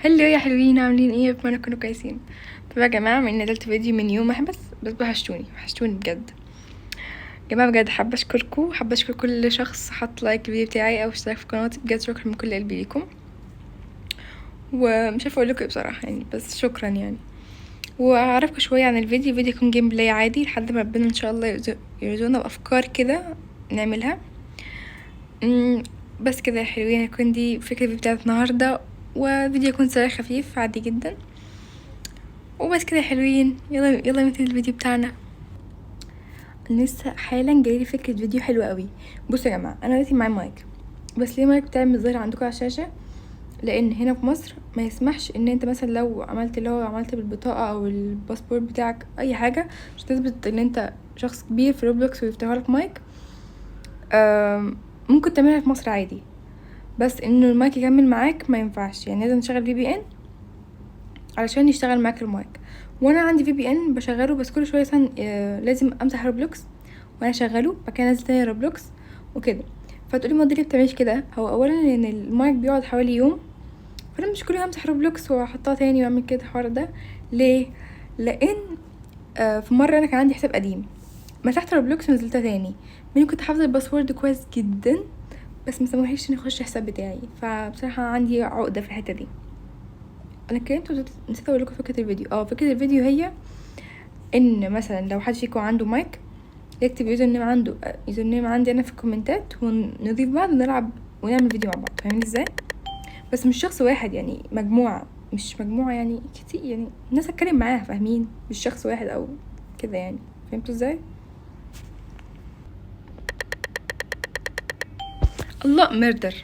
Hello يا حلوين، عاملين ايه؟ اتمنى تكونوا كويسين. طب يا جماعة، من نزلت فيديو من يوم واحد بس وحشتوني وحشتوني بجد يا جماعة. بجد حابة اشكركم، حابة اشكر كل شخص حط like الفيديو بتاعي او اشترك في قناتي، بجد شكرا من كل قلبي ليكم. ومش عارفه اقول لكم ايه بصراحة يعني، بس شكرا يعني. واعرفكم شوية عن الفيديو، الفيديو يكون gameplay عادي لحد ما ربنا ان شاء الله يرزقنا بافكار كده نعملها. بس كده يا حلوين، هيكون دي فكرة الفيديو بتاعت النهارده، وفيديو يكون سريع خفيف عادي جدا. وبس كده يا حلوين، يلا يلا نبتدي الفيديو بتاعنا. لسه حالا جايلي فكرة فيديو حلوة قوي. بصوا يا جماعة، انا دلوقتي معايا مايك، بس ليه مايك بتاعي مش ظاهر عندكم على الشاشة؟ لان هنا في مصر ما يسمحش ان انت مثلا لو عملت اللي هو عملت بالبطاقه او الباسبور بتاعك اي حاجة مش تثبت ان انت شخص كبير في روبلوكس ويفتحوا لك مايك. ممكن تعملها في مصر عادي، بس انه المايك يكمل معاك ما ينفعش، يعني لازم تشغل VPN علشان يشتغل معاك المايك. وانا عندي VPN بشغله، بس كل شوية مثلا، لازم امسح روبلوكس وانا اشغله، بعد كده انزل تاني روبلوكس وكده. فتقولي ما ليه بتعمليش كده؟ هو اولا ان المايك بيقعد حوالي يوم، فانا مش كل يوم امسح روبلوكس واحطها تاني واعمل كده الحوار ده. ليه؟ لان، في مرة انا كان عندي حساب قديم، مسحت روبلوكس ونزلتها تاني، مني كنت حافظه ال password كويس جدا، بس ما سمحليش اني اخش الحساب بتاعي. فبصراحة عندي عقده في الحتة دي. انا اتكلمت نسيت اقول لكم فكرة الفيديو. فكرة الفيديو هي ان مثلا لو حد فيكم عنده مايك يكتب username عنده، username عندي انا في الكومنتات، ونضيف بعض ونلعب ونعمل فيديو مع بعض. فاهمين ازاي؟ بس مش شخص واحد يعني، مجموعة، مش مجموعة يعني كتير، يعني الناس اتكلم معاها، فاهمين؟ مش شخص واحد او كده يعني. فهمتوا ازاي؟ الله، murder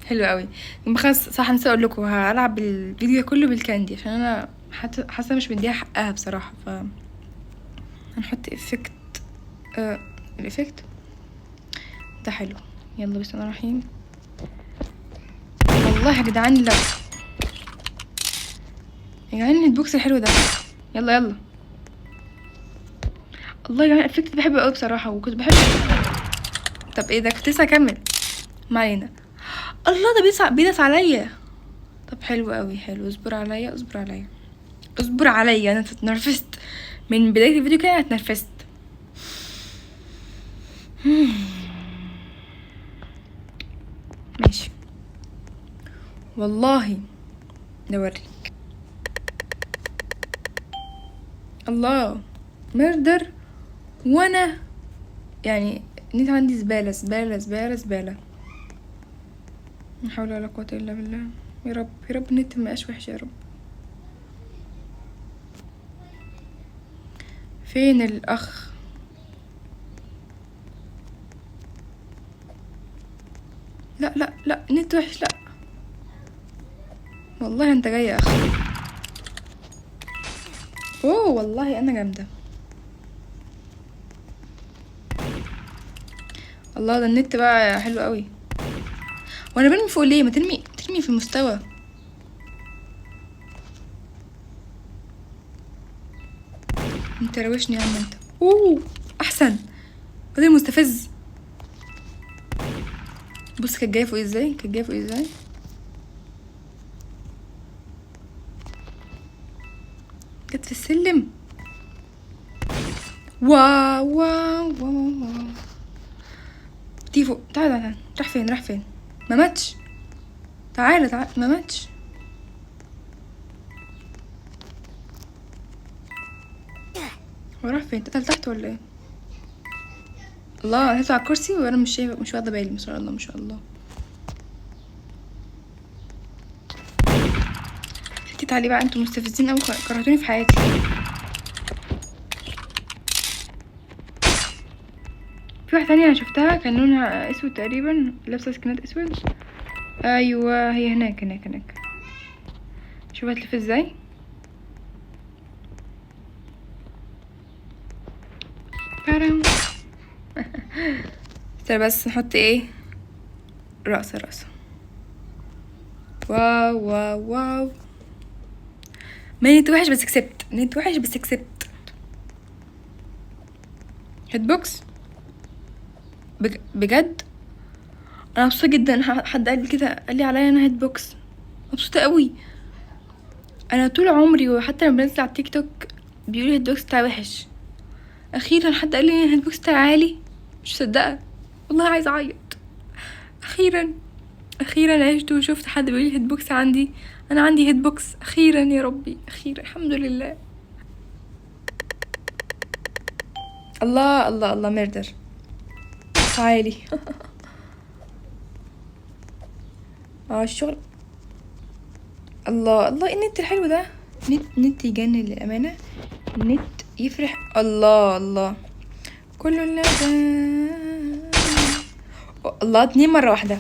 حلو قوي. خلاص صح، نسيت اقول لكم هلعب الفيديو كله بال candy عشان انا حاسه مش مديها حقها بصراحة. ف هنحط effect، ال effect ده حلو. يلا بسم الله الرحمن الرحيم. والله يا جدعان، لا يا جدعان ال box الحلو ده. يلا يلا، الله يا جدعان ال effect ده بحبه قوي بصراحة، وكنت بحبه. طب ايه ده؟ كنت لسه هكمل، ما علينا. الله ده بيدعس عليا. طب حلو قوي، حلو. اصبر عليا، اصبر عليا، اصبر عليا، انا اتنرفزت من بداية الفيديو كده، انا اتنرفزت. ماشي والله نوريك. الله murder، وانا يعني النت عندي زبالة زبالة زبالة زبالة. لا حول ولا قوة إلا بالله. يا رب يا رب النت ما يبقاش وحش يا رب. فين الأخ؟ لا لا لا النت وحش، لا والله انت جاي يا أخ. اوه والله أنا جامدة. الله ده النت بقى حلو قوي. وانا برمي فوق ليه؟ ما ترمي في المستوى. انت روشني يا عم انت. اوه احسن، بدل مستفز. بص كانت جاية فوق ازاي، كانت جاية فوق ازاي. جت في السلم. wow wow wow wow. تيفو تعال تعال، راح فين؟ راح فين؟ ما ماتش. تعالى تعالى، ما ماتش. هو راح فين؟ اتقتل تحت ولا ايه؟ الله، هيطلع على الكرسي وانا مش شايفه، مش واخده بالي. ما شاء الله ما شاء الله. ستي تعالي بقى، انتوا مستفزين قوي، كرهتوني في حياتي. في واحدة تانية انا شفتها كان لونها اسود تقريبا، لابسه سكنات اسود. ايوه هي هناك هناك هناك. شوف هتلف ازاي. بارم. استنى بس نحط ايه؟ رقصة رقصة. wow wow wow. ما نت وحش بس كسبت، نت وحش بس كسبت. hitbox بجد انا مبسوطة جدا. حد قال لي كده، قال لي عليا انا hitbox، مبسوطة قوي. انا طول عمري وحتى لما بنزل على التيك توك بيقولوا ال hitbox بتاعي وحش. اخيرا حد قال لي ال hitbox بتاعي عالي، مش مصدقه والله، عايزه اعيط. اخيرا اخيرا عشت وشفت حد بيقول لي hitbox عندي، انا عندي hitbox اخيرا يا ربي، اخيرا الحمد لله. الله الله الله، murder تعالي. الشغل. الله الله، النت الحلو ده، نت يجنن للأمانة، النت يفرح. الله الله، كل اللي الله، 2 مرة واحدة،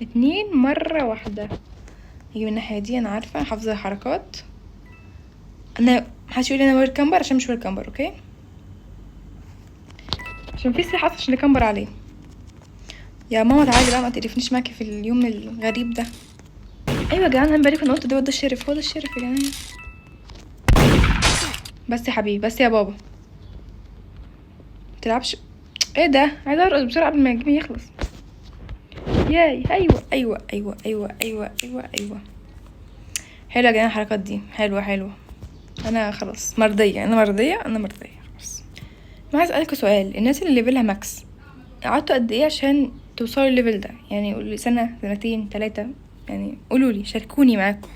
2 مرة واحدة. هيجي من الناحية دي، أنا عارفة، حافظة الحركات. أنا محدش يقول لي أنا wall camper عشان مش wall camper، okay؟ عشان في سلاح أصلا عشان نكمبر عليه. يا ماما تعالي بقى، ما تقرفنيش معاكي في اليوم الغريب ده. ايوه يا جدعان، انا بالي كنا قلت ده ال sheriff، هو ده ال sheriff يا جدعان. بس يا حبيبي، بس يا بابا، ما تلعبش. ايه ده؟ عايزه ارقص بسرعة قبل ما ال game يخلص. ياي، ايوه ايوه ايوه ايوه ايوه ايوه ايوه، حلوة يا جدعان الحركات دي، حلوة حلوة. انا خلاص مرضية، انا مرضية، انا مرضية خلاص. انا عايز اسالكوا سؤال، الناس اللي level ها max قعدتوا قد ايه عشان توصلوا ال level ده؟ قولوا لي سنة، سنتين، 3، قولوا لي، شاركوني معاكم.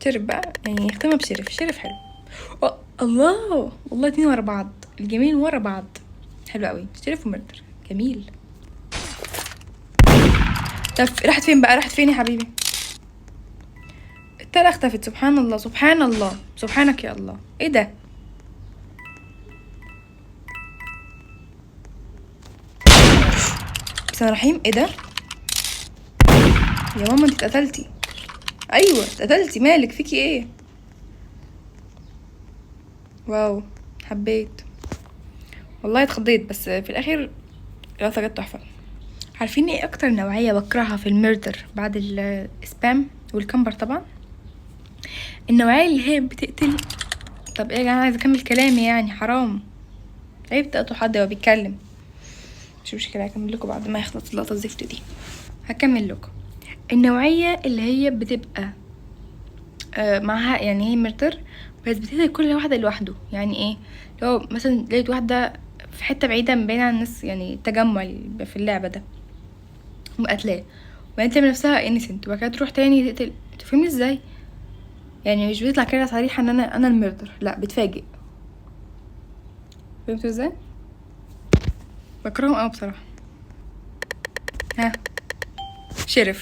sheriff بقى، اختمها ب sheriff، sheriff حلو. الله والله 2 ورا بعض، الجيمين ورا بعض، حلو قوي. sheriff و murder جميل. طب راحت فين بقى؟ راحت فين يا حبيبي؟ التالة اختفت. سبحان الله، سبحان الله، سبحانك يا الله. ايه ده؟ بسم الله الرحمن الرحيم. ايه ده يا ماما؟ انت اتقتلتي. ايوه اتقتلتي، مالك فيكي ايه؟ واو حبيت والله، اتخضيت بس في الاخر اللقطة جت تحفة. عارفين ايه اكتر نوعية بكرهها في ال murder بعد ال spam وال camper؟ طبعا النوعية اللي هي بتقتل. طب ايه يا جماعة، عايزه اكمل كلامي حرام، عيب تقطعوا حد وهو بيتكلم. مش مشكلة، هكمل لكم بعد ما يخلص اللقطة الزفت دي. هكمل لكم النوعية اللي هي بتبقى، معاها، هي murder بس بتقتل كل واحدة لوحده. يعني ايه؟ لو مثلا لقيت واحدة في حتة بعيدة بعيدة عن الناس، التجمع اللي بيبقى في اللعبة ده، وقتلاه، وبعدين تعمل نفسها innocent، وبعد كده تروح تاني تقتل. تفهمني ازاي؟ مش بيطلع كده صريحه ان انا ال murder، لا بتفاجئ. فهمتوا ازاي؟ بكرههم قوي بصراحة. ها sheriff،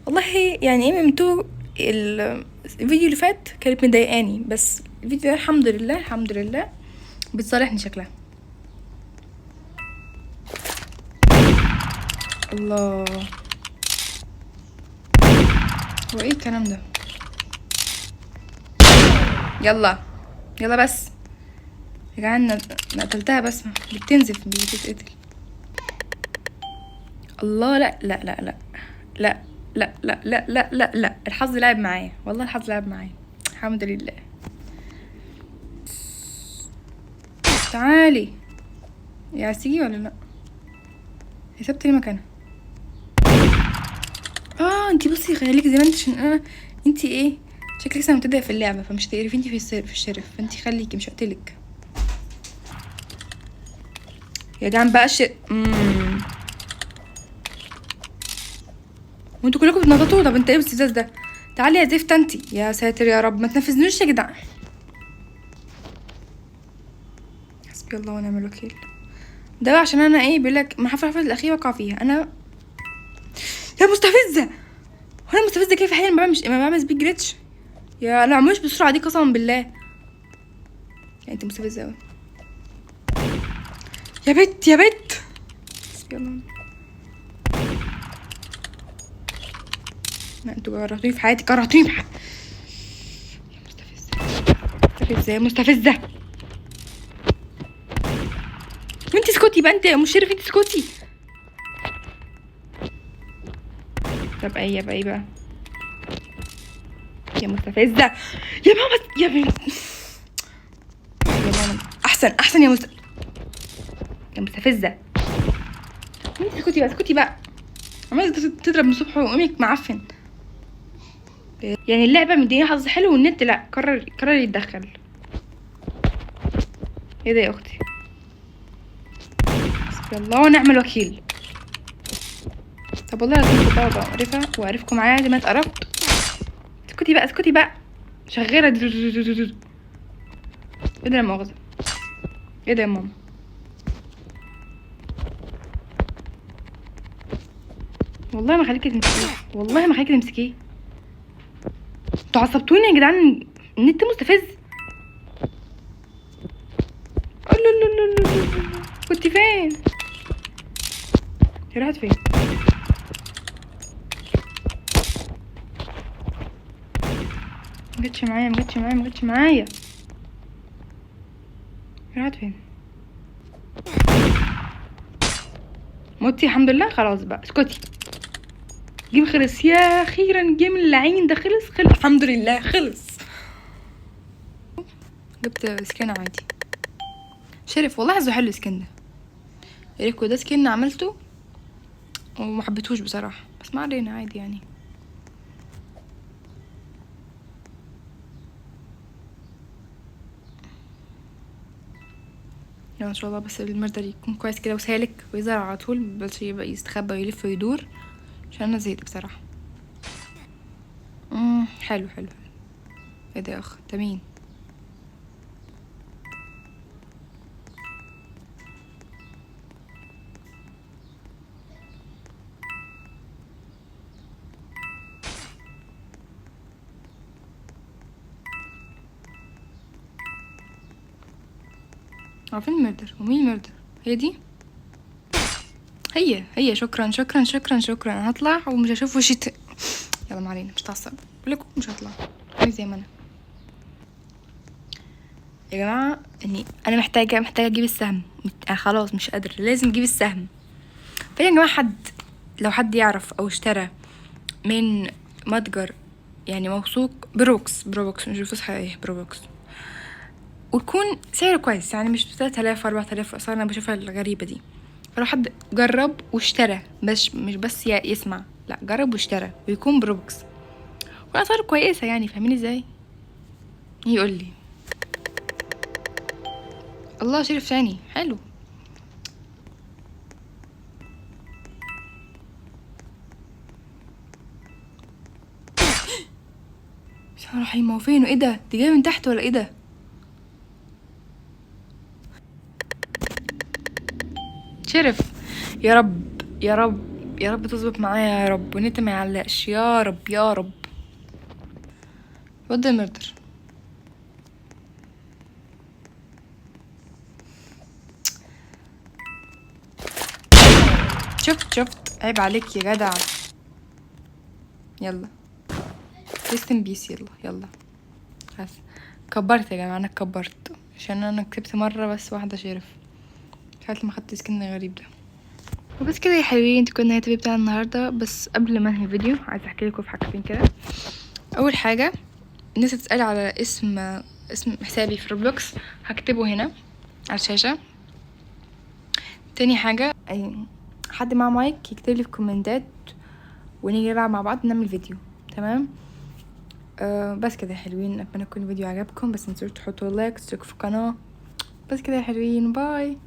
والله ايه ممتو الفيديو اللي فات كانت مضايقاني، بس الفيديو ده الحمد لله، الحمد لله بتصالحني شكلها. الله، هو ايه الكلام ده؟ يلا يلا بس يا جدعان، انا قتلتها بس بتنزف بتتقتل. الله، لا لا لا لا لا لا لا لا لا لا لا، الحظ لعب معايا والله، الحظ لعب معايا الحمد لله. تعالي يا سيجي ولا لا؟ هي سابت لي مكانها. انتي بصي خليكي زي ما انت، عشان انا انتي ايه شكلك لسه مبتدئة في اللعبة، فمش هتقرفي انتي في الشرف، فانتي خليكي، مش هقتلك يا جدعان بقى. وانتوا كلكم بتنططوا. طب انت ايه الاستفزاز ده؟ تعالي يا زفت انتي، يا ساتر يا رب، ما تنفذنيش يا جدعان. حسبي الله ونعم الوكيل. ده بقى عشان انا ايه بيقول لك ما حفلة حفلة الاخير وقع فيها انا. يا مستفزة، هو انا مستفزة كيف احيانا ما بعمل speed glitch؟ يا لا مش بالسرعة دي قسما بالله، انت مستفزة قوي يا بت، يا بت. حسبي الله. لا انتوا كرهتوني في حياتي، كرهتوني في حياتي. يا مستفزة، مستفزة يا مستفزة. وانتي اسكتي بقى، انت يا مشرف انتي اسكتي. طب ايه بقى، ايه بقى يا مستفزة يا ماما، يا بنت يا ماما. احسن، احسن يا يا مستفزة. انتي اسكتي بقى، اسكتي بقى. عمالة تضرب من الصبح وامك معفن. يعني اللعبة مديني حظ حلو والنت لا، قرر يتدخل. ايه ده يا اختي؟ حسبي الله ونعم الوكيل. طب والله العظيم كنت بقى مقرفة وأعرفكم معايا زي ما اتقرفت. اسكتي بقى، اسكتي بقى، شغالة. ايه ده لا مؤاخذة؟ ايه ده يا ماما؟ والله ما خليكي تمسكيه، والله ما خليكي تمسكيه. انتوا عصبتوني يا جدعان، النت مستفز. كنت فين؟ هي راحت فين؟ ما جتش معايا، ما جتش معايا، ما جتش معايا. راحت فين؟ موتي الحمد لله. خلاص بقى اسكتي، game خلص. يا اخيرا game اللعين ده خلص، خلص الحمد لله خلص. جبت skin عادي sheriff، والله عايزه حلو ال skin ده. يا ريكو ده skin عملته وما حبيتهوش بصراحة، بس ما علينا عادي يعني. يلا ان شاء الله بس ال murder يكون كويس كده وسالك ويظهر على طول، بس يبقى يستخبى ويلف ويدور عشان انا زهقت بصراحة. حلو حلو. ايه ده يا اخ؟ ده مين؟ عارفين ال murder؟ ومين ال murder؟ هي دي؟ هي. شكرا شكرا شكرا شكرا. انا هطلع ومش هشوف وشي يلا ما علينا، مش هتعصب بقولكم، مش هطلع انا زي ما انا يا جماعة. اني انا محتاجه اجيب السهم. انا خلاص مش قادرة، لازم اجيب السهم. فيا جماعة لو حد يعرف او اشترى من متجر يعني موثوق ب Robux مش بفلوس حقيقية، ب Robux، ويكون سعره كويس، يعني مش 3000 4000 اسعار انا بشوفها الغريبة دي. فلو حد جرب واشترى، مش بس يسمع، لا جرب واشترى ويكون ب Robux والاسعار كويسة يعني، فاهمين ازاي؟ يقول لي. الله sheriff تاني حلو. بسم الله الرحمن الرحيم. هو فين؟ وايه ده؟ دي جاية من تحت ولا ايه ده؟ sheriff. يا رب يا رب يا رب تظبط معايا يا رب، والنت ما يعلقش يا رب يا رب. ود ال murder. شفت عيب عليك يا جدع. يلا rest in peace. يلا يلا خلاص كبرت يا جماعة، انا كبرت عشان انا كسبت مرة بس واحدة sheriff ساعة ما خدت skin غريب ده. وبس كده يا حبايبي، تكون نهاية الفيديو بتاع النهارده. بس قبل ما انهي الفيديو عايزه احكي لكم في حاجتين كده. اول حاجة، الناس تسال على اسم حسابي في Roblox، هكتبه هنا على الشاشة. تاني حاجة، اي حد معاه مايك يكتب لي في الكومنتات ونيجي نلعب مع بعض نعمل فيديو، تمام؟ بس كده يا حلوين، اتمنى يكون الفيديو عجبكم. بس متنسوش تحطوا like، تشتركوا في القناة. بس كده يا حلوين، bye.